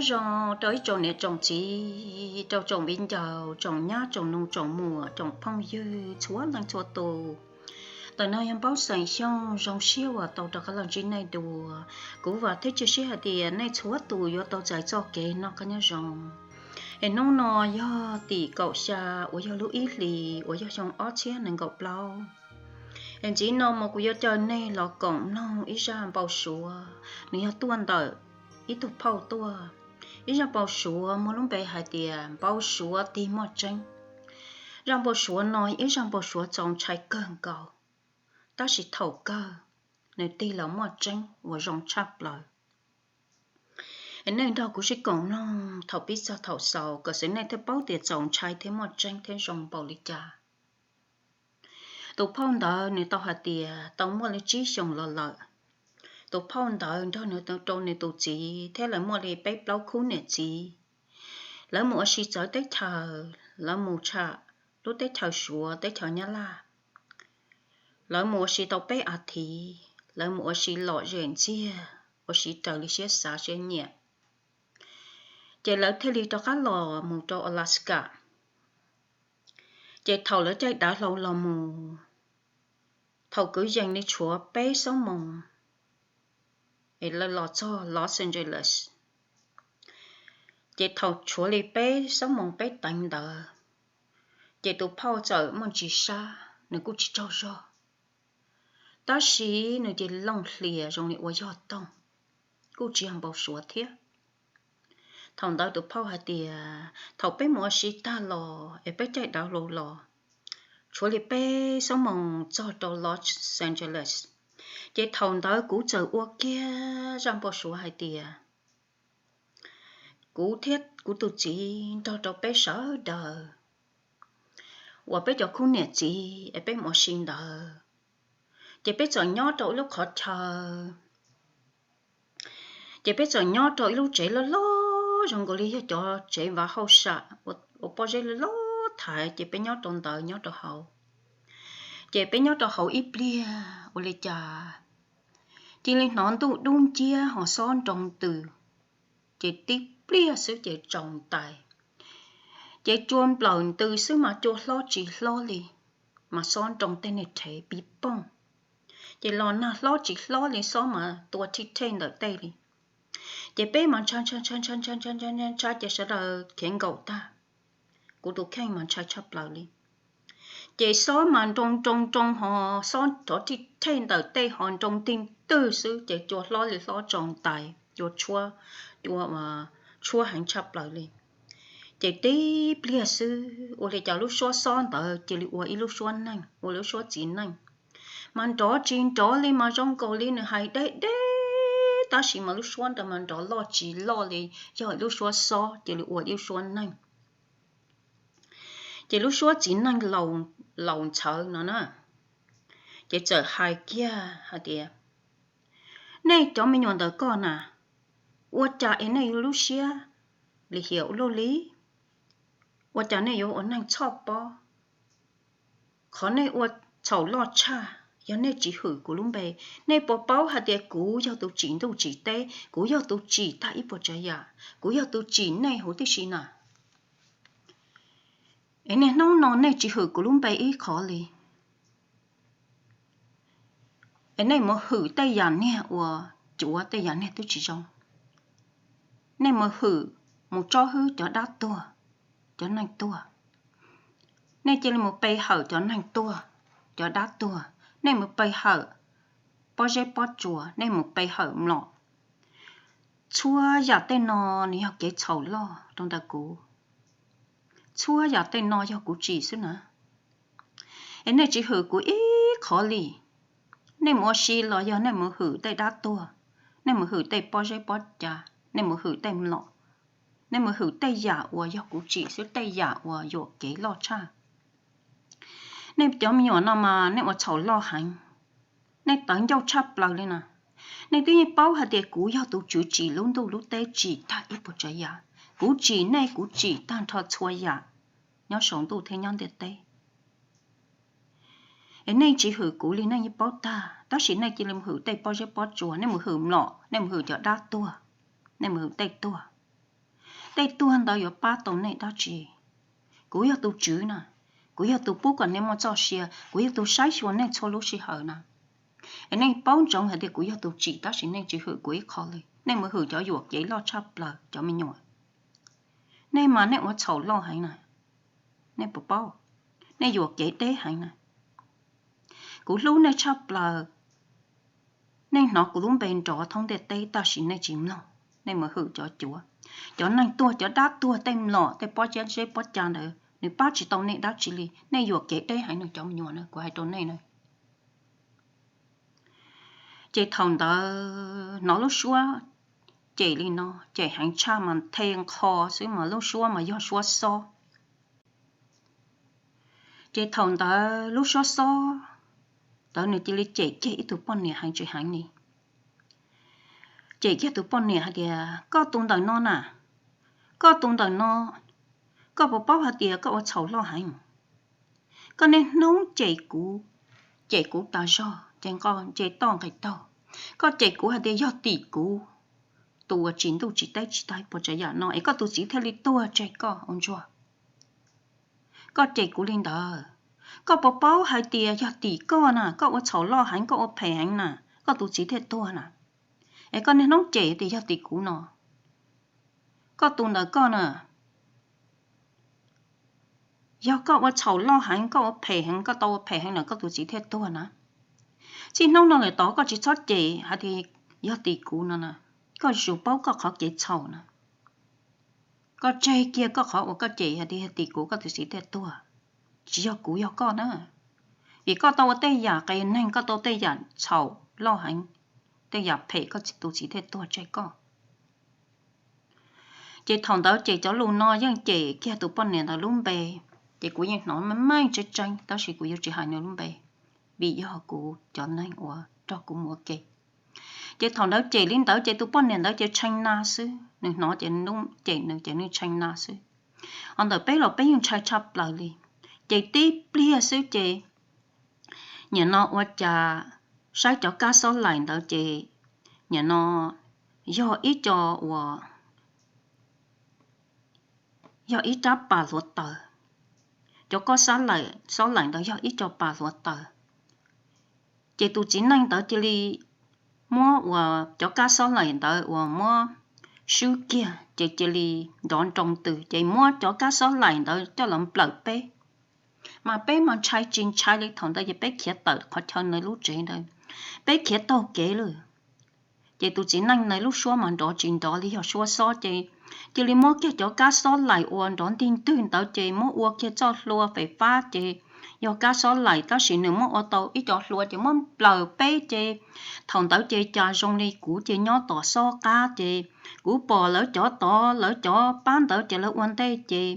Zoo rau ib tsoom niam tsoom txiv, rau tsoom viv ncaus, tsoom nyab tsoom nus, tsoom muam tsoom phooj ywg txhua leej txhua tus. Ntawm no yog Npaub Xeem Xyooj, zoo siab uas tau rov qab los ntsib nej dua. Kuv vam thiab cia siab hais tias nej txhua tus yuav tau txais txoj kev noj qab nyob zoo. Es hnub no yog tim kaum xya uas yog lub ib hlis uas yog xyoo ob txhiab nees nkaum plaub. Es ntxiv no mas kuv yuav caw nej los koom mloog ib zaj npau suav, nws yog tuaj ntawm ib tug phauj tuaj. Ib zaj npau suav muaj lub npe hais tias npau suav tig muaj tseeb. Zaj npau suav no ib zaj npau suav txaus ntshai kawg nkaus, tab sis thaum kawg nws tig los muaj tseeb uas zoo tshaj plaws. Es nej nrog kuv sib koom mloog thaum pib txog thaum xaus kom xwv nej thiaj paub tias txaus ntshai thiab muaj tseeb thiab zoo npaum li cas. Tus phauj ntawd nws tau hais tias tau muaj li tsib xyoos los lawm. Tus phauj ntawd nrog nws rau nws tus txiv thiab lawv muaj li peb plaub khub niam txiv. Lawv mus ua si txawv teb chaws, lawv mus tsham lub teb chaws Suav teb chaws Nyab Laj. Lawv mus ua si tau peb as thiv, lawv mus ua si lom zem ntxiag, ua si raws li siab xav siab nyiam. Ces lawv thiaj li rov qab los mus rau Alaska. Ces thaum lawv caij dav hlau los mus, thaum kwv yees li tshuav peb xuab moos es lawv los txog Los Angeles. Ces thaum tshuav li peb xuab moos peb teev ntawd, ces tus phauj txawm muaj ntsis sab, nws kuj tsis tsaug zog, tab sis nws cia li looj hlias zoo li ua yog toog, kuj tsis yog npau suav thiab. Thaum ntawd tus phauj hais tias thaum peb mus ua si tag los es peb caij dav hlau los, tshuav li peb xuab moos txog rau Los Angeles, ces thaum ntawd kuv txawm ua kiag zaj npau suav hais tias kuv thiab kuv tus txiv nrog rau peb sawv daws uas peb cov khub niam txiv es peb mus ua si ntawd, ces peb txawm nyob rau ib lub qhov chaw, ces peb txawm nyob rau ib lub tsev loj loj zoo nkaus li yog cov tsev vav hauj sam uas pob zeb loj loj thaiv, ces peb nyob rau ntawd nyob rau hauv. Ces peb nyob rau hauv ib pliag ua li cas cia li hnov ntuj dub nciab ho xob nroo ntws, ces tib pliag xwb ces tsaus ntais. Ces cua nplawm ntws xwb mas cua hlob tsis hlob li, mas xob nroo tej niag rhev pib pooj. Ces los nag hlob tsis hlob li, xob mas tua thij thej ntawm tej li. Ces peb mas ntshai ntshai ntshai ntshai ntshai ntshai ntshai ntshai ces sawv daws khiav nkaum tag. Kuv tus kheej mas ntshai tshaj plaws li. Ces xob mas nroo nroo nroo ho xob rov thij thej ntawm tej ho nroo ntig ntwg xwb ces cua hlob li hlob tsaus ntais, cua tshuab, cua tshuab heev tshaj plaws li. Ces tib pliag xwb ua li cas lub suab xob ntawd cia li ua ib lub suab neeg, ua lub suab txiv neej. Mas nrov tsis nrov li mas zoo nkaus li nws hais deb deb, tab sis mas lub suab ntawd mas nrov loj tsis loj li, yog lub suab xob cia li ua ib lub suab neeg. Ces lub suab txiv neej laus ntxhawv no na, ces txawm hais kiag hais tias, nej cov me nyuam ntawm koj na, ua cas es nej yuav lub siab lim hiam ua luaj li? Ua cas nej yuav ua neeg txhoj pob? Qhov nej ua txhaum loj tshaj, yog nej tsis hwm kuv lub npe, nej puas paub hais tias kuv yog tus tsim ntuj tsim teb, kuv yog tus tsim tag ib puas tsav yam, kuv yog tus tsim nej huv tib si na? Es niaj hnub no nej tsis hwm kuv lub npe ib qho li. Es nej mus hwm tej yam niag uas cuav, tej yam niag twb tsis zoo. Nej mus hwm, mus tsob hwb cov dab tuag, cov neeg tuag. Nej cia li mus pe hawm cov neeg tuag, cov dab tuag. Nej mus pe hawm pob zeb pob tsuas, nej mus pe hawm mlom. Txhua yam tej no nws yog kev txhaum loj rau ntawm kuv. Txhua yam tej no yog kuv tsim xwb na. Es nej tsis hwm kuv ib qho li. Nej mus ua si los yog nej mus hwm tej dab tuag, nej mus hwm tej pob zeb pob cas, nej mus hwm tej mlom, nej mus hwm tej yam uas yog kuv tsim xwb, tej yam uas yuam kev loj tshaj. Nej cov me nyuam no mas nej ua txhaum loj heev, nej tawv ncauj tshaj plaws li na. Nej twb yeej paub hais tias kuv yog tus tswv tsim lub ntuj lub teb, tsim tag ib puas tsav yam. Kuv tsim nej, kuv tsim tag nrho txhua yam nyob saum ntuj thiab nyob ntiaj teb. Es nej tsis hwm kuv li nej yeej paub tag, tab sis nej cia li mus hwm tej pob zeb pob tsuas, nej mus hwm mlom, nej mus hwm cov dab tuag, nej mus hwm tej tuag. Tej tuag ntawd yuav pab tau nej dab tsi? Kuv yog tus tswv na, kuv yog tus pub kom nej muaj txoj sia, kuv yog tus saib xyuas nej txhua lub sij hawm na. Es nej paub ntsoov hais tias kuv yog tus tsim tab sis nej tsis hwm kuv ib qho li, nej mus hwm cov yuam kev loj tshaj plaws cov me nyuam. Nej mas nej ua txhaum loj heev na, nej puas paub? Nej yuam kev deb heev na. Kuv hlub nej tshaj plaws, nej hnov kuv lub npe nrov thoob ntiaj teb tab sis nej tsis mloog, nej mus hwm cov cuav. Cov neeg tuag, cov dab tuag, tej mlom, tej pob zeb pob ca ntawd nws pab tsis tau nej dab tsi li, nej yuam kev deb heev no cov me nyuam na, kuv hais rau nej na. Ces thaum ntawd hnov lub suab cem li no, cem heev tshaj mas the nqho xwb mas lub suab mas yog suab xob. Ces thaum ntawd lub suab xob ntawd nws cia li cem kiag ib tug poj niam heev tsis heev li. Cem kiag tus poj niam hais tias, koj tus ntawm no na, koj tus ntawm no, koj puas paub hais tias koj ua txhaum loj heev? Koj niaj hnub cem kuv, cem kuv tas zog, nce toj nqis taug. Koj cem kuv hais tias yog tim kuv, tus uas tsis ntuj tsis teb tsis tag puas tsav yam no es koj tus txiv thiaj li tuag tseg koj ua ntsuag. Koj cem kuv li ntawd, koj puas paub hais tias yog tim koj na, koj ua txhaum loj heev, koj ua phem heev na, koj tus txiv thiaj tuag na. Es koj niaj hnub cem tias yog tim kuv no, koj tus ntawm koj na, yog koj ua txhaum loj heev, koj ua phem heev, koj tau ua phem heev na koj tus txiv thiaj tuag na. Txij hnub no lawm tod koj tsis txhob cem hais tias yog tim kuv no na, koj yuav tsum paub koj qhov kev txhaum na. Koj tseg kiag koj qhov uas koj cem hais tias yog tim kuv koj tus txiv thiaj tuag, tsis yog kuv yog koj na. Vim koj tau ua tej yam qias neeg, koj tau tej yam txhaum loj heev, tej yam phem koj tus txiv thiaj tuag tseg koj. Ces thaum ntawd ces cov lus no yeej cem kiag tus poj niam ntawd lub npe, ces kuv yeej hnov meej meej tseeb tseeb tab sis kuv yuav tsis hais nws lub npe, vim yog kuv cov neeg uas nrog kuv mus ua ke. Ces thaum ntawd cem li ntawd ces tus poj niam ntawd ces tshee na xwb, nws hnov ces cem nws ces nws tshee na xwb. Ho ntawm peb los peb yeej ntshai tshaj plaws li. Ces tib pliag xwb ces nim no ua cas saib cov kab xob laim ntawd ces nim no yog ib co uas yog ib rab pas hluav taws. Cov kab xob laim ntawd yog ib co pas hluav taws. Ces tus txiv neej ntawd cia li muab uas cov kab xob laim ntawd uas muab swb kiag ces cia li nrov nroo ntws ces muab cov kab xob laim ntawd coj los nplawm peb. Mas peb mas ntshai tsis ntshai li, thaum ntawd ces peb khiav tawm qhov chaw ntawd lub tsev ntawd, peb khiav taug kev lawm. Ces tus txiv neej ntawd lub suab mas nrov tsis nrov li yog suab xob ces cia li muab kiag cov kab xob laim uas nrov ntig ntwg ntawd ces muab ua kiag txoj hlua fem fab ces yog kab xob laim tab sis nws muab ua tau ib co hlua ces muab nplawm peb ces thaum ntawd ces cas zoo li kuv ces nyob tom xob qab ces kuv pom lawv cov tod lawv cov pab ntawd ces lawv ua ntej ces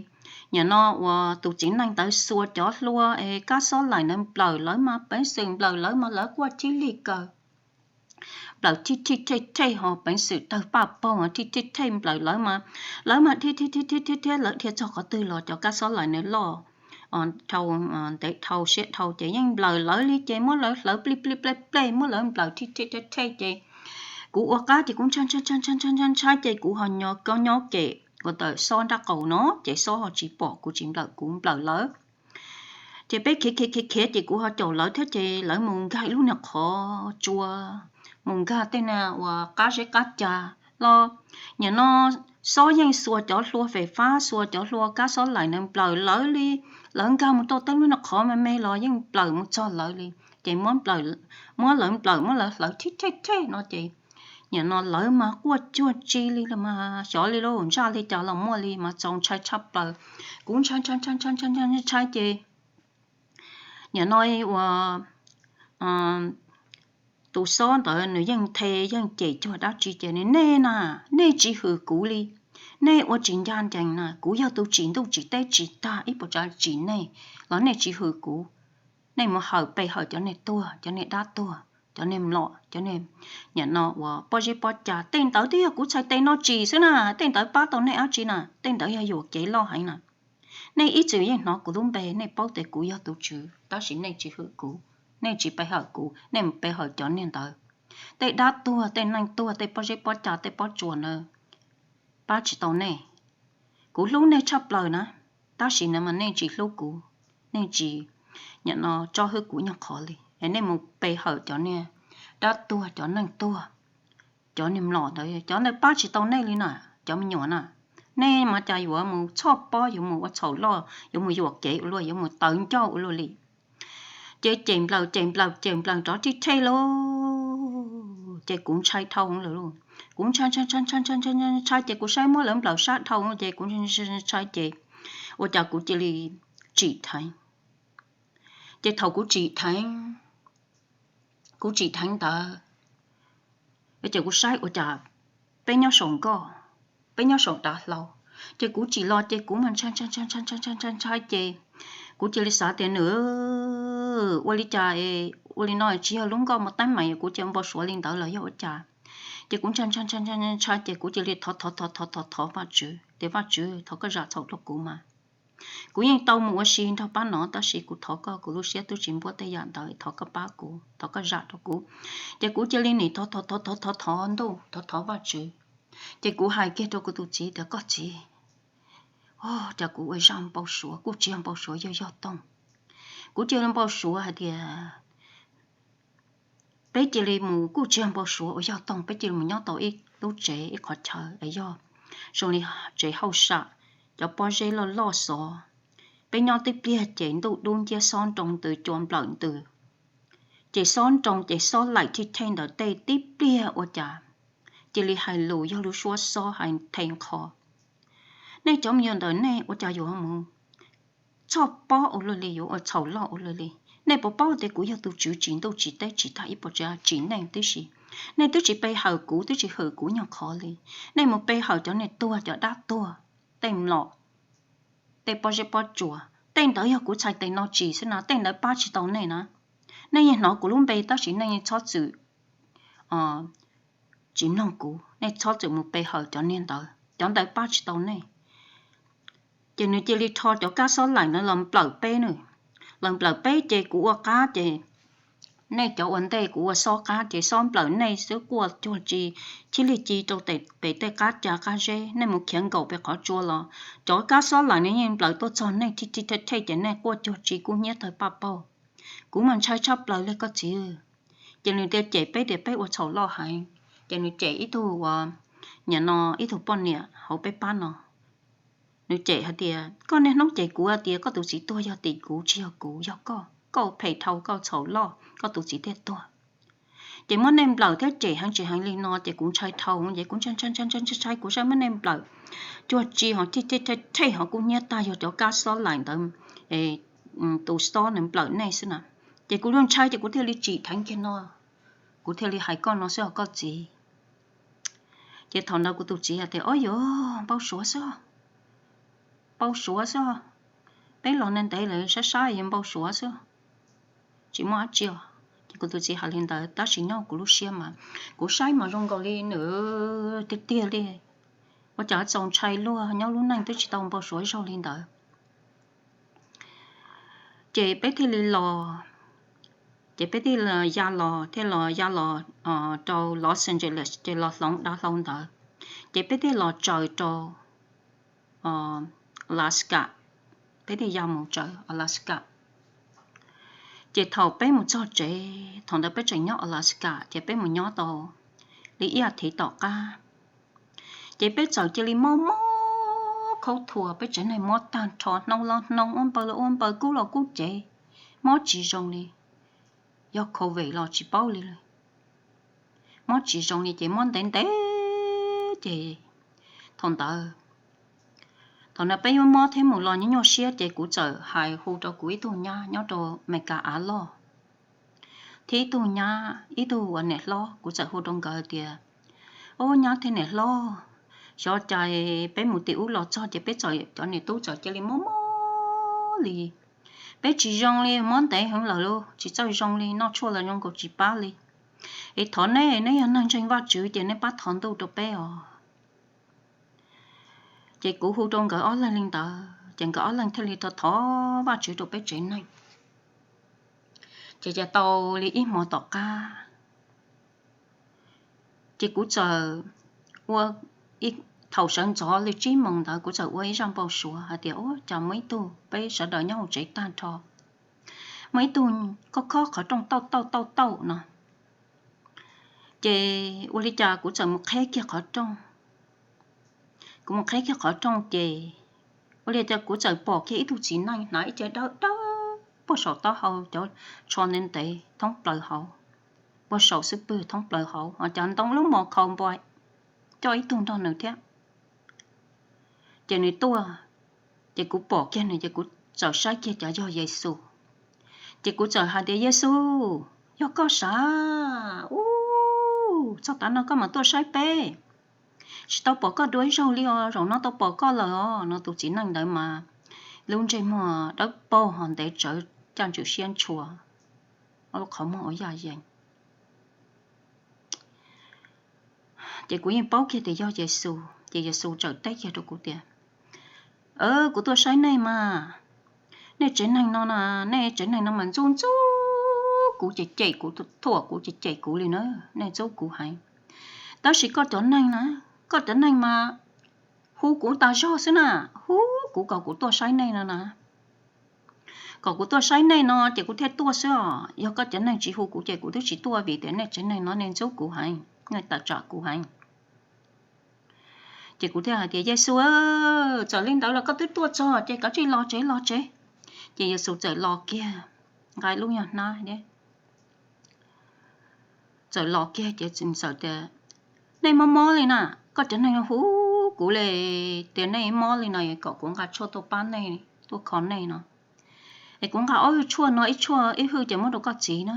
nim no uas tus txiv neej ntawd xuas cov hlua es kab xob laim ntawd nplawm lawv mas peev xwm nplawm lawv mas lawv quaj thib lig kaws. Nplawm thij thij thej thej ho peev xwm tawg paj paug thij thij thej nplawm lawv mas, lawv mas dhia dhia dhia dhia dhia lawv dhia txog qhov twg los cov kab xob laim ntawd loj dhau ntev dhau siab dhau ces yeej nplawm lawv li ces muab lawv hlawv plij plij plej plej muab lawv nplawm thij thij thej thej ces kuv ua qab ces kuv ntshai ntshai ntshai ntshai ntshai ces kuv ho nyob kem ua ntawm xob nrab qaum no ces xob ho tsis pom kuv tsis nplawm kuv nplawm lawv. Ces peb khiav khiav khiav khiav ces kuv ho caum lawv thiab ces lawv mus nkag ib lub niag qhov tsua, mus nkag tej niag uas qab zeb qab ca los. Nim no xob yeej xuas cov hlua fem fab xuas cov hlua kab xob laim ntawd nplawm lawv li, lawv nkag mus rau tej lub niag qhov me me los yeej nplawm mus txog lawv li. Ces muab lawv nplawm muab lawv hlawv thib thej thej no ces nim no lawv mas quaj cuag tsi li los mas xyov li lauj, ntsaj li cas los muaj li mas txaus ntshai tshaj plaws. Kuv ntshai ntshai ntshai ntshai ntshai ntshai ces nim no uas tus xob ntawd nws yeej nthe yeej cem cuag dab tsi ces nws, nej na, nej tsis hwm kuv li, nej ua tsis ncaj ncees na, kuv yog tus tsim ntuj tsim teb tsis tag ib puas tsav tsim nej los nej tsis hwm kuv. Nej mus hawm pe hawm cov niag tuag, cov niag dab tuag, cov niag mlom, cov niag nim no uas pob zeb pob ca, tej ntawd twb yog kuv txhais tes no tsim xwb na, tej ntawd pab tau nej dab tsi na, tej ntawd yog yuam kev loj heev na. Nej ib txwm yeej hnov kuv lub npe, nej paub tias kuv yog tus tswv tab sis nej tsis hwm kuv, nej tsis pe hawm kuv, nej mus pe hawm cov niag ntawd. Tej dab tuag, tej neeg tuag, tej pob zeb pob ca, tej pob tsuas ntawd pab tsis tau nej. Kuv hlub nej tshaj plaws na, tab sis no mas nej tsis hlub kuv, nej tsis, nim no tso hwb kuv nyuag qhov li es nej mus pe hawm cov niag dab tuag, cov neeg tuag, cov niag mlom ntawd, cov ntawd pab tsis tau nej li na, cov me nyuam na. Nej mas cas yuav mus txhoj pob, yuav mus ua txhaum loj, yuav mus yuam kev ua luaj, yuav mus tawv ncauj ua luaj li. Ces cem nplawm, cem nplawm, cem nplawm rov ri rhe lauj. Ces kuv ntshai dhau lawm lauj. Kuv ntshai ntshai ntshai ntshai ntshai ntshai ces kuv saib muab lawv nplawm sab dhau ces kuv ntshai ces ua cas kuv cia li tsim dheev. Ces thaum kuv tsim dheev, kuv tsim dheev ntawd ces kuv saib ua cas peb nyob saum nkoj, peb nyob saum dav hlau, ces kuv tsim los ces kuv mas ntshai ntshai ntshai ntshai ntshai ntshai ces kuv cia li xav tias nws ua li cas, ua li no tsis yog lub nkoj mus teeb meem, kuv cia npau suav li ntawd los yog ua cas. Ces kuv ntshai ntshai ntshai ntshai ces kuv cia li thov thov thov thov thov thov Vajtswv tias Vajtswv thov koj zam txhaum rau kuv mas. Kuv yeej tau mus ua si nrog pab no tab sis kuv thov koj, kuv lub siab twb tsis npuab tej yam ntawd, thov koj pab kuv, thov koj zam rau kuv. Ces kuv cia li nim thov thov thov thov thov thov ntuj, thov thov Vajtswv. Ces kuv hais kiag rau kuv tus txiv tias koj txiv, o, cas kuv ua zaj npau suav, kuj tsis yog npau suav, yog yog toog. Kuv cia li npau suav hais tias peb cia li mus, kuj tsis yog npau suav, ua yog toog, peb cia li mus nyob tau ib lub tsev ib qhov chaw es yog zoo li tsev hauj sam, cov pob zeb loj loj xov. Peb nyob tib pliag ces ntuj dub nciab xob nroo ntws cua nplawm ntws. Ces xob nroo ces xob laim thij thej ntawm tej tib pliag ua cas cia li hais lus yog lub suab xob hais the nqho. Nej cov me nyuam ntawm nej ua cas yuav mus txhoj pob ua luaj li, yuav ua txhaum loj ua luaj li? Nej puas paub tias kuv yog tus tswv tsim ntuj tsim teb tsim tag ib puas tsav tsim neeg tib si? Nej twb tsis pe hawm kuv, twb tsis hwm kuv nyuag qhov li. Nej mus pe hawm cov niag tuag, cov dab tuag, tej mlom, tej pob zeb pob tsuas, tej ntawd yog kuv txhais tes no tsis xwb na, tej ntawd pab tsis tau nej na. Nej yeej hnov kuv lub npe tab sis nej yeej txhob txwm tsis mloog kuv, nej txhob txwm mus pe hawm cov niag ntawd, cov ntawd pab tsis tau nej. Ces nws cia li rho cov kab xob laim ntawd los nplawm peb na. Los nplawm peb ces kuv ua qab ces nej cov ua ntej, kuv ua xob qab ces xob nplawm nej xwb quaj cuag tsi, chib lig ci rau pem tej qab ca qab zeb, nej mus khiav nkaum pem qhov tsua los cov kab xob laim no yeej nplawm tuaj txog nej thij thij thej thej ces nej quaj cuag tsi kub hnyiab tawg paj paug. Kuv mas ntshai tshaj plaws li koj txiv. Ces nws tias cem peb tias peb ua txhaum loj heev. Ces nws cem ib tug uas, nim no ib tug poj niam hauv peb pab no. Nws cem hais tias koj niaj hnub cem kuv hais tias koj tus txiv tuag yog tim kuv tsis yog kuv, yog koj, koj phem dhau, koj txhaum loj koj tus txiv thiaj tuag. Ces muab nej nplawm thiab cem heev tsis heev li no ces kuv ntshai dhau ces kuv ntshai ntshai ntshai ntshai ntshai, kuv saib muab nej nplawm cuag tsi ho thej thej thej ho kub hnyiab tag yog cov kab xob laim ntawd, tus xob nws nplawm nej xwb na. Ces kuv ntshai ces kuv thiaj li tsim dheev kiag no, kuv thiaj li hais koj no xwb os koj txiv. Ces thaum ntawd kuv tus txiv hais tias o yog npau suav xwb, npau suav xwb, peb los ntev ntev lawm sab sab yog npau suav xwb, tsis muaj dab tsi os. Ces kuv tus txiv hais li ntawd tab sis nyob kuv lub siab mas kuv saib mas zoo nkaus li nws tiag tiag li, ua cas txaus ntshai luaj, nyob lub neej twb tsis tau npau suav zog li ntawd. Ces peb thiaj li los, ces peb thiaj ya los, thiaj los ya los rau Los Angeles ces los hloov dav hlau ntawd, ces peb thiaj los tsaws rau Alaska, peb thiaj ya mus tsaws Alaska. Ces thaum peb mus txog tsev, thaum ntawd peb tseem nyob Alaska ces peb mus nyob tau li ib as thiv tom qab. Ces peb txawm cia li mob mob khaub thuas, peb tsev neeg mob tag nrho, hnoo los hnoo, ua npaws los ua npaws, kub los kub cev, mob tsis zoo li, yog covid los tsis paub li. Mob tsis zoo li ces mob ntev ntev ces thaum ntawd, thaum ntawd peb yuav mob thiab mus los nyuaj nyuaj siab ces kuv txawm hais hu rau kuv ib tug nyab nyob rau Amelikas av loj, thiab ib tug nyab, ib tug uas niam hlob, kuv txawm hu rau nkawd tias, o nyab thiab niam hlob, xyov cas peb mus tim ub los txog ces peb txawm, cov niam tub txawm cia li mob mob li, peb tsis zoo li, mob ntev heev lawm lauj, tsis txawj zoo li, noj tshuaj los zoo nkaus tsis pab li. Es thov nej, neb yog neeg ntseeg Vajtswv ces neb pab thov ntuj rau peb os. Ces kuv hu rau nkawd ob leeg li ntawd ces nkawd ob leeg thiaj li thov thov Vajtswv rau peb tsev neeg. Ces cas tau li ib hmo tom qab ces kuv txawm ua ib thaum sawv ntxov li tsib moos ntawd kuv txawm ua ib zaj npau suav hais tias, ua cas muaj ib tug, peb sawv daws nyob hauv tsev tag nrho, muaj ib tug khob khob qhov rooj tauj tauj tauj tauj no. Ces ua li cas kuv txawm mus qheb kiag qhov rooj. Kuv mus qheb kiag qhov rooj ces ua li cas kuv txawm pom kiag ib tug txiv neej hnav ib ce dawb dawb puag saum taub hau, cov tsho ntev ntev thoob plaws hauv, puag saum xub pwg thoob plaws hauv, ho cov ntoo lub mos khau npua coj ib tug nrog nws thiab. Ces nws tuaj, ces kuv pom kiag nws ces kuv txawm saib kiag cas yog Yexus. Ces kuv txawm hais tias, Yexus, yog koj sav, ub, txog tav no koj mam tuaj saib peb, tsis tau pom koj dua ib zaug li os, zaum no tau pom koj lawm os no. Tus txiv neej ntawd mas lub ntsej muag dawb paug ho ntev tsawv, caj ntswm siab ntshua, ob lub qhov muag ua yaj yees. Ces kuv yeej paub kiag tias yog Yexus, ces Yexus txawm teb kiag rau kuv tias, kuv tuaj saib nej mas, nej tsev neeg no, nej tsev neeg no mas ntxub ntxub kuv ces cem kuv, thuam kuv ces cem kuv li na, nej ntxub kuv heev. Tab sis koj cov neeg na, koj cov neeg mas hu kuv tas zog xwb na, hu kuv kom kuv tuaj saib nej no na. Kom kuv tuaj saib nej no ces kuv thiaj tuaj xwb os. Yog koj cov neeg tsis hu kuv ces kuv twb tsis tuaj vim tias nej tsev neeg no nej ntxub kuv heev, nej tawm tsam kuv heev. Ces kuv thiaj hais tias, Yexus, txawm li ntawd los koj twb tuaj txog ces kav tsij los tsev los tsev. Ces Yexus txawm los kiag, nqa lub nyuag hnab, txawm los kiag ces txawm tias, nej mob mob li na, koj cov neeg hu kuv li tias nej mob li no kom kuv nqa tshuaj tuaj pab nej, tuaj kho nej no. Es kuv nqa ob hwj tshuaj no, ib tshuaj ib hwj ces muab rau koj txiv na,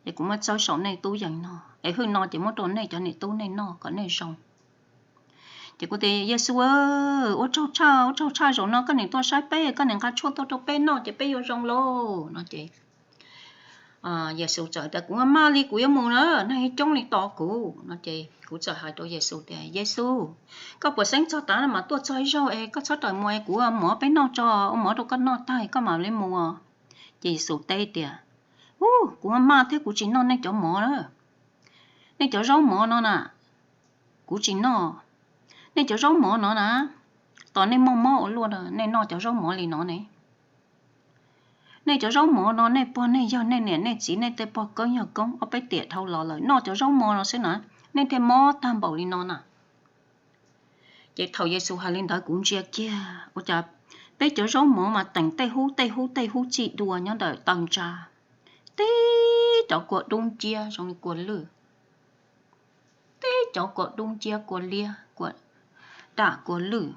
es kuv muab txawb saum nej tub yees no, es hwj no ces muab rau nej cov niam tub nej noj kom nej zoo. Ces kuv tias, Yexus, ua tsaug tshaj, ua tsaug tshaj, zaum no koj niam tuaj saib peb, koj niam nqa tshuaj tuaj rau peb noj ces peb yuav zoo lauj no ces Yexus txawm tias, kuv maj li kuv yuav mus na, neeg coob li tos kuv no ces kuv txawm hais rau Yexus tias, Yexus, koj puas xeeb txog tav no mas tuaj txog ib zaug es koj txhob rawm mus es kuv ua mov peb noj tso, ua mov rau koj noj tag koj mam li mus. Ces Yexus teb tias, ub, kuv maj thiab kuv tsis noj nej cov mov na, nej cov zaub mov no na, kuv tsis noj. Nej cov zaub mov no na, tos nej muaj mob ua luaj nej noj cov zaub mov li no ne. Nej cov zaub mov no nej pog nej yawg nej niam nej txiv nej tej pog koob yawg koob ob peb tiam dhau los lawm noj cov zaub mov no xwb na, nej thiaj mob tag npaum li no na. Ces thaum Yexus hais li ntawd kuv ntsia kiag ua cas peb cov zaub mov mas teem tej hub tej hub tej hub txij dua nyob ntawm taw ntsa, tib cov kua dub nciab zoo li kua lwj, tib cov kua dub nciab kua liab kua dam kua lwj,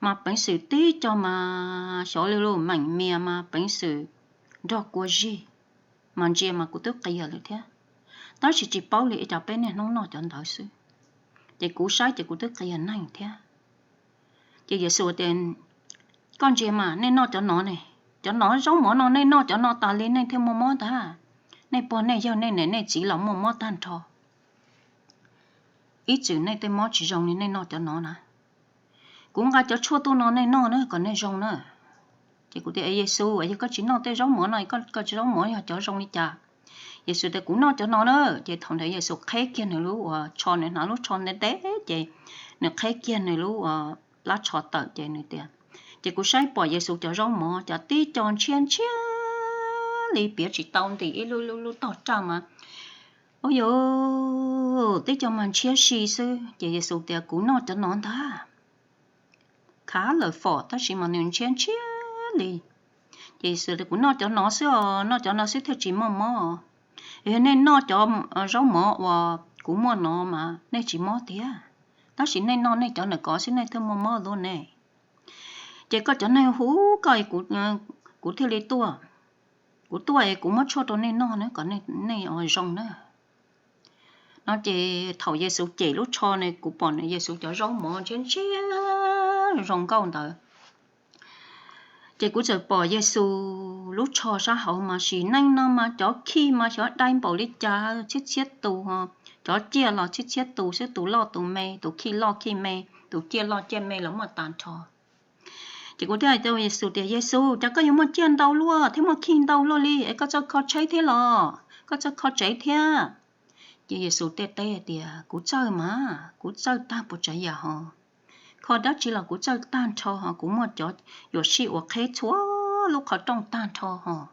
mas peev xwm tib co mas xyov li lus meem mias mas peev xwm nrog kua zig, mas ntsia mas kuv twb qias lawm thiab, tab sis tsis paub li cas peb niaj hnub noj cov ntawd xwb, ces kuv saib ces kuv twb qias neeg thiab. Ces Yexus tias, koj ntsia mas nej noj cov no ne, cov no zaub mov no nej noj cov no tas li nej thiaj muaj mob ntag, nej pog nej yawg nej niam nej txiv los muaj mob tag nrho, ib txwm nej tej mob tsis zoo li nej noj cov no na. Kuv nqa cov tshuaj tuaj no nej noj na kom nej zoo na. Ces kuv tias, Yexus, yog koj tsis noj tej zaub mov no, koj zaub mov yog cov zoo li cas? Yexus tias, kuv noj cov no na. Ces thaum ntawd Yexus qheb kiag nws lub uas tsho, nws hnav lub tsho ntev ntev ces nws qheb kiag nws lub uas plab tsho tawm ces nws tias, ces kuv saib pom Yexus cov zaub mov cov tib co ntshiab ntshiab li piav tsis tau ntim ib lub lub lub tog raj mas, ub yuv, tib co mas ntshiab si xwb. Ces Yexus tias, kuv noj cov no ntag. Khav lawm fom tab sis mas nws ntshiab ntshiab li. Ces Yexus tias, kuv noj cov no xwb os, noj cov no xwb thiaj tsis muaj mob. Yog nej noj cov zaub mov uas kuv muaj no mas nej tsis mob tiag, tab sis nej noj nej cov ntawm ko xwb nej thiaj muaj mob dua ne. Ces koj cov neeg hu koj, kuv thiaj li tuaj. Kuv tuaj es kuv muab tshuaj rau nej noj na kom nej zoo na. No ces thaum Yexus cem lub tsho ne kuv pom Yexus cov zaub mov ntshiab ntshiab zoo nkauj ntawd. Ces kuv txawm pom Yexus lub tsho sab hauv mas sim neej no mas cov khij mas xyov dai npaum li cas txhiab txhiab tus, cov ciaj los txhiab txhiab tus xwb, tus loj tus me, tus khij loj khij me, tus ciaj loj ciaj me los muaj tag nrho. Ces kuv thiaj hais rau Yexus tias, Yexus, cas koj yuav muaj ciaj ntau luaj thiab muaj khij ntau luaj li es koj txawj kho tsheb thiab los koj txawj kho tsev thiab? Ces Yexus thiaj teb hais tias, Kuv txawj mas, kuv txawj tag puas tsav yam hos. Kho dab tsi los kuv txawj tag nrho hos, kuv muaj cov yuam sij uas qheb txhua lub qhov rooj tag nrho hos.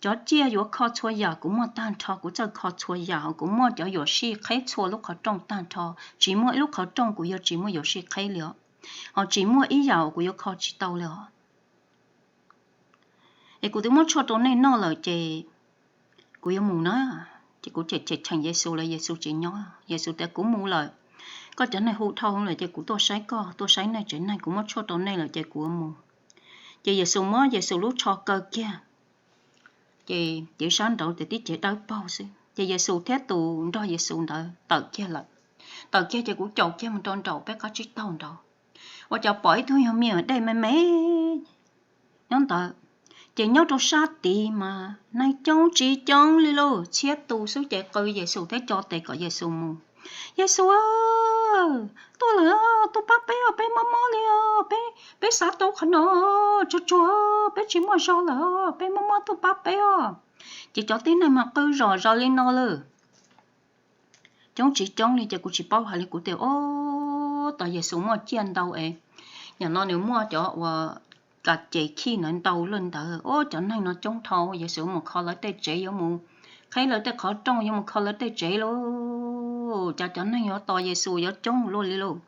Cov ciaj yuav kho txhua yam kuv muaj tag nrho, kuv txawj kho txhua yam hos, kuv muaj cov yuam sij qheb txhua lub qhov rooj tag nrho. Tsis muaj ib lub qhov rooj kuv yuav tsis muaj yuam sij qheb li os, hos tsis muaj ib yam uas kuv yuav kho tsis tau li os. Es kuv twb muab tshuaj rau nej noj lawm ces kuv yuav mus na. Ces kuv cheem cheem Yexus los Yexus tsis nyob. Yexus tias, Kuv mus lawm, koj cov neeg hu dhau lawm ces kuv tuaj saib koj, tuaj saib nej tsev neeg, kuv muab tshuaj rau nej lawm ces kuv yuav mus. Ces Yexus muab Yexus lub tsho kaw kiag, ces cev sab nraud ces tib cev dawb paug xwb. Ces Yexus thiab tus nrog Yexus ntawd tawm kiag lawm. Tawm kiag ces kuv caum kiag mus rau nraum peb qab tsib taug nraud, ua cas pom ib tug yog me nyuam dej me me nyob ntawd. Ces nyob rau sab tid mas neeg coob tsis coob li lauj, txhiab tus xwb ces qw Yexus thiab co tes kom Yexus mus. Yexus, tuaj lawm, tuaj pab peb os, peb mob mob li os, peb xav tau qhov no, tsuag tsuag, peb tsis muaj zog lawm, peb mob mob, tuaj pab peb os. Ces cov tib neeg mas qw zom zaws li no lawm. Coob tsis coob li ces kuv tsis paub hais li, kuv tias, Ob, tos Yexus muaj ciaj ntau es, yam no nws muaj cov uas ka ces khij ntawd ntau lawm ntawd. Ob, cov neeg no coob dhau, Yexus mus kho lawv tej tsev, yuav mus qheb lawv tej qhov rooj, yuav mus kho lawv tej tsev lauj, cas cov neeg yuav tos Yexus yuav coob luaj li lauj.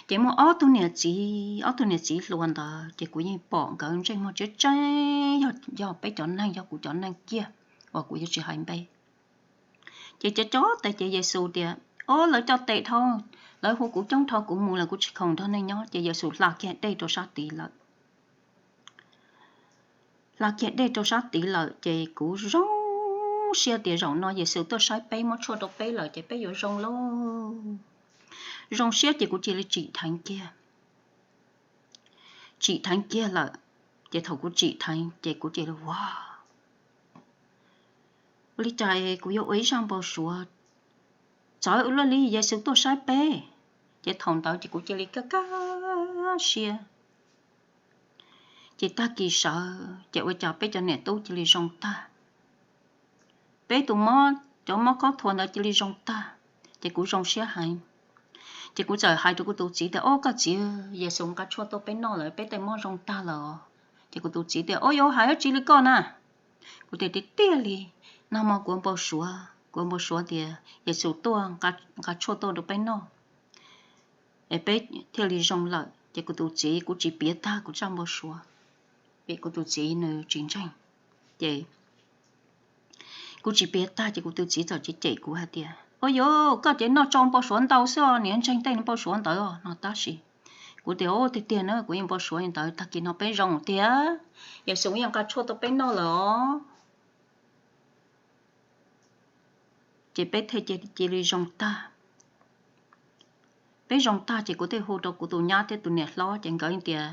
Ces muaj ob tug niam txiv, ob tug niam txiv hluas ntawd ces kuv yeej pom nkawd ntsej muag tseeb tseeb, yog peb cov neeg, yog kuv cov neeg kiag uas kuv yuav tsis hais npe. Ces cov cov tes ces Yexus tias, Ob, lawv cov tes dhau, lawv hu kuv coob dhau, kuv mus lawm, kuv tsis khoom nrog nej nyob. Ces Yexus hla kiag dej rau sab tid lawm. Hla kiag dej rau sab tid lawm ces kuv zoo siab tias zaum no Yexus tuaj saib peb, muab tshuaj rau peb lawm ces peb yuav zoo lauj. Zoo siab ces kuv cia li tsim dheev kiag. Tsim dheev kiag lawm, ces thaum kuv tsim dheev ces kuv cia li, Ua, ua li cas kuv yuav ua ib zaj npau suav txawv ua luaj li, Yexus tuaj saib peb. Ces thaum ntawd ces kuv cia li kaj kaj siab. Ces tag kis sawv ces ua cas peb cov niam tub cia li zoo tag. Peb tus mob, cov mob khob thua ntawd cia li zoo tag, ces kuv zoo siab heev. Ces kuv txawm hais rau kuv tus txiv tias, Ob, koj txiv, Yexus nqa tshuaj tuaj peb noj lawm, peb tej mob zoo tag lawm os. Ces kuv tus txiv tias, Ob, yuav hais dab tsi li koj na? Kuv tias, Tiag tiag li, nag hmo kuv npau suav, kuv npau suav tias Yexus tuaj nqa tshuaj tuaj rau peb noj, es peb thiaj li zoo lawm. Ces kuv tus txiv, kuv tsis piav tag kuv zaj npau suav, vim kuv tus txiv nws tsis ntseeg. Ces kuv tsis piav tag ces kuv tus txiv txawm cem cem kuv hais tias, Ua yuav, koj ces noj tso npau suav ntau xwb os, niam ntseeg tej npau suav ntawd os no. Tab sis kuv tias, Ua tiag tiag na, kuv yeej npau suav li ntawd, tag kis no peb zoo tiag, Yexus yeej nqa tshuaj tuaj peb noj lawm os. Ces peb thiaj cia li zoo tag. Peb zoo tag ces kuv thiaj hu rau kuv tus nyab thiab tus niam hlob ces nkawd tias,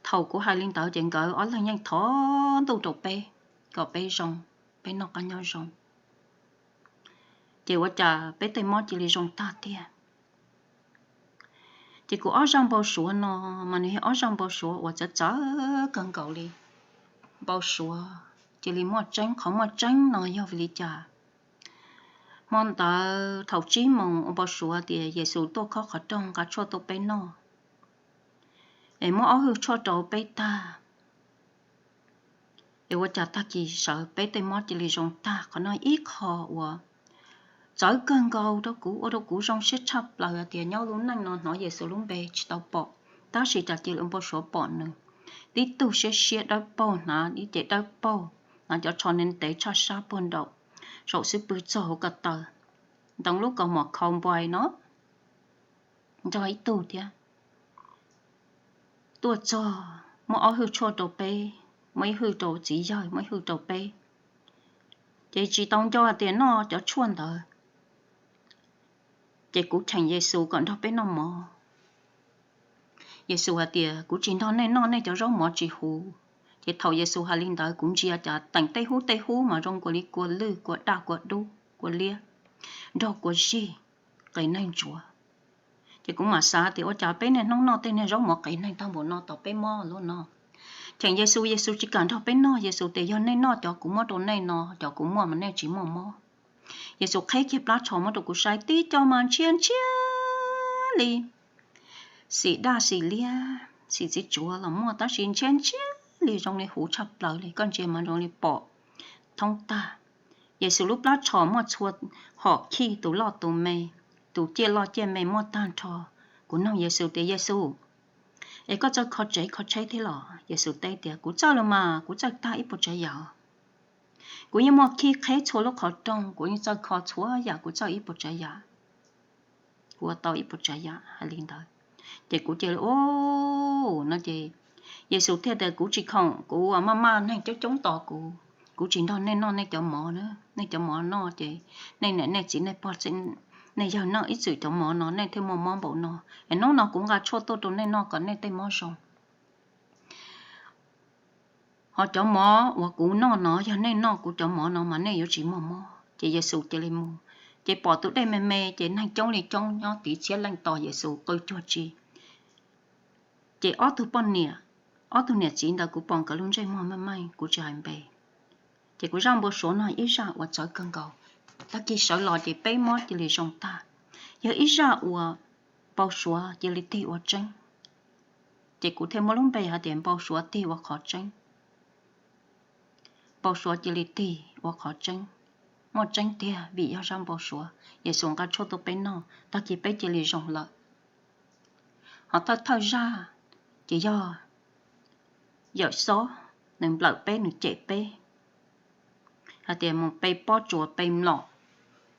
thaum kuv hais li ntawd ces nkawd ob leeg yeej thov ntuj rau peb kom peb zoo, peb noj qab nyob zoo. Ces ua cas peb tej mob cia li zoo tag tiag. Ces kuv ob zaj npau suav no mas nws yog ob zaj npau suav uas txawv txawv kawg nkaus li. Npau suav cia li muaj tseeb, qhov muaj tseeb no yog vim li cas? Hmo ntawd thaum tsib moos ua npau suav tias Yexus tuaj khob qhov rooj nqa tshuaj tuaj peb noj, es muab ob hwj tshuaj rau peb tag, es ua cas tag kis sawv peb tej mob cia li zoo tag. Qhov no ib qho uas txawv kawg nkaus rau kuv, ua rau kuv zoo siab tshaj plaws hais tias nyob lub neej no hnov Yexus lub npe tsis tau pom, tab sis cas cia li ua npau suav pom nws. Tib tug siab siab dawb paug, hnav ib ce dawb paug, hnav cov tsho ntev ntev tshaj sab puag nraum, saum xub pwg txog hauv ko taw, ntoo lub kaus mom khau npai no, nrog ib tug thiab. Tuaj txog muab ob hwj tshuaj rau peb, muab ib hwj rau txiv yawg, muab ib hwj rau peb. Ces tsis tau nco hais tias noj cov tshuaj ntawd, ces kuv cheem Yexus kom nrog peb noj mov. Yexus hais tias, Kuv tsis nrog nej noj nej cov zaub mov tsis huv. Ces thaum Yexus hais li ntawd kuv ntsia cas teem tej hub tej hub mas zoo kua li kua lwj, kua daj, kua dub, kua liab, nrog kua zig, qe neeg ntsuav. Ces kuv mam xav tias ua cas peb niaj hnub noj tej niag zaub mov qe neeg tag npaum no tos peb mob luaj no. Cheem Yexus, Yexus tsis kam nrog peb noj, Yexus tias yog nej noj cov kuv muab rau nej no, cov kuv muaj mas nej tsis muaj mob. Yexus qheb kiag plab tsho muab rau kuv saib, tib co mas ntshiab ntshiab li. Xim daj xim liab xim txiv tsuav los muaj, tab sis ntshiab ntshiab li zoo li huv tshaj plaws li, koj ntsia mas zoo li pom thoob tag. Yexus lub plab tsho muaj txhua hom khij, tus loj tus me, tus ciaj loj ciaj me muaj tag nrho. Kuv nug Yexus tias, Yexus, es koj txawj kho tsev kho tsheb thiab los? Yexus teb tias, kuv txawj los mas, kuv txawj tag ib puas tsav yam. Kuv yeej muaj khij qheb txhua lub qhov rooj, kuv yeej txawj kho txhua yam, kuv txawj ib puas tsav yam. Kuv ua tau ib puas tsav yam hais li ntawd. Ces kuv cia li, o, no ces Yexus thiaj tias, kuv tsis khoom, kuv maj maj neeg coob coob tos kuv, kuv tsis nrog nej noj nej cov mov na. Nej cov mov noj ces nej niam nej txiv nej pog nej yawg noj ib txwm cov mov no nej thiaj muaj mob npaum no. Es hnub no kuv nqa tshuaj tuaj rau nej noj kom nej tej mob zoo. Ho cov mov uas kuv noj no, yog nej noj kuv cov mov no mas nej yuav tsis muaj mob. Ces Yexus cia li mus, ces pom tus dej me me, ces neeg coob li coob nyob tiv txhiab leej tos Yexus qw cuag tsi. Ces ob tug poj niam, ob tug niam txiv ntawd kuv pom nkawd lub ntsej muag meej meej, kuv tsis hais npe. Ces kuv zaj npau suav no ib zaj uas txawv kawg nkaus. Tag kis sawv los ces peb mob cia li zoo tag. Yog ib zaj uas npau suav cia li tig ua tseeb, ces kuv thiaj muab lub npe hais tias npau suav tig ua qhov tseeb. Npau suav cia li tig ua qhov tseeb, muaj tseeb tiag vim yog zaj npau suav, Yexus nqa tshuaj tuaj peb noj, tag kis peb cia li zoo lawm. Ho thawj thawj zaj ces yog Yawm Xob, nws nplawm peb, nws cem peb hais tias mus pe pob tsuas pe mlom,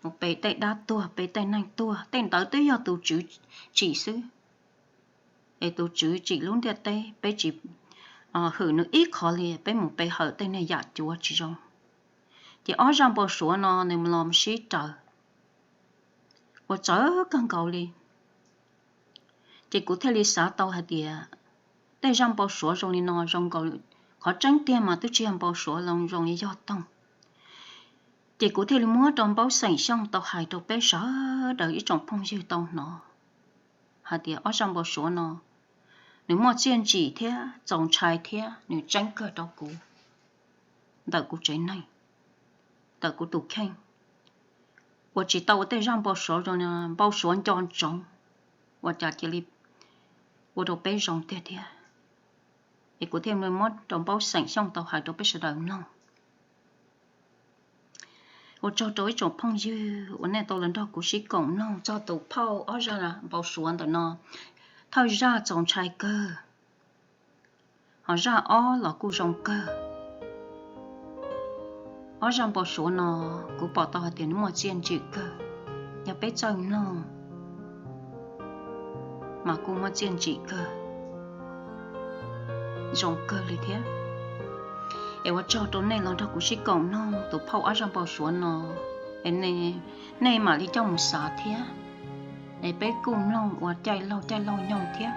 mus pe tej dab tuag, pe tej neeg tuag, tej ntawd twb yog tus Tswv tsim xwb. Es tus Tswv tsim lub ntiaj teb, peb tsis hwm nws ib qho li, peb mus pe hawm tej niag yam cuav tsis zoo. Ces ob zaj npau suav no nws los sib raws ua txawv kawg nkaus li. Ces kuv thiaj li xav tau hais tias tej zaj npau suav zoo li no zoo nkaus, qhov tseeb tiag mas twb tsis yog npau suav, zoo li yog toog. Ces kuv thiaj li muab rau Npaub Xeem Xyooj tau hais rau peb sawv daws ib tsoom phooj ywg tau hnov hais tias ob zaj npau suav no nws muaj txiaj ntsim thiab txaus ntshai thiab nws tseeb kawg rau kuv, ntawm kuv tsev neeg, ntawm kuv tus kheej. Ua tsis tau ua tej zaj npau suav zoo, npau suav nco ntsoov, ua cas cia li ua rau peb zoo tiag thiab. Es kuv thiaj li muab rau Npaub Xeem Xyooj tau hais rau peb sawv daws mloog. Ua tsaug rau ib tsoom phooj ywg uas nej tau los nrog kuv sib koom mloog txog tus phauj ob zaj npau suav ntawm no. Thawj zaj txaus ntshai kawg, ho zaj ob los kuj zoo kawg. Ob zaj npau suav no kuv pom tau hais tias nws muaj txiaj ntsim kawg, yog peb txawj mloog mas kuj muaj txiaj ntsim kawg, zoo kawg li thiab. Es ua tsaug rau nej los nrog kuv sib koom mloog tus phauj ob zaj npau suav no, es nej mam li coj mus xav thiab. Es peb kuj mloog ua caij laug caij laug nyoog thiab.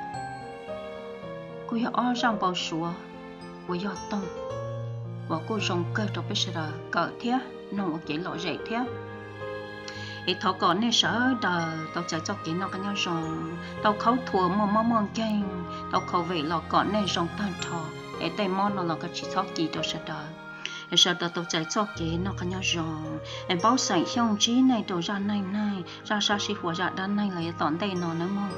Kuj yog ob zaj npau suav uas yog toog, uas kuj zoo kawg rau peb sawv daws kawm thiab mloog ua kev lom zem thiab. Es thov kom nej sawv daws tau txais txoj kev noj qab nyob zoo, tau khaub thuas muaj mob muaj nkeeg, tau COVID los kom nej zoo tag nrho, es tej mob no los koj tsis txhob kis rau sawv daws. Es sawv daws tau txais txoj kev noj qab nyob zoo. Es Npaub Xeem Xyooj ntsib nej rau zaj neej neeg, zaj sab sib huas, zaj dab neeg los yav tom ntej no nawb mog.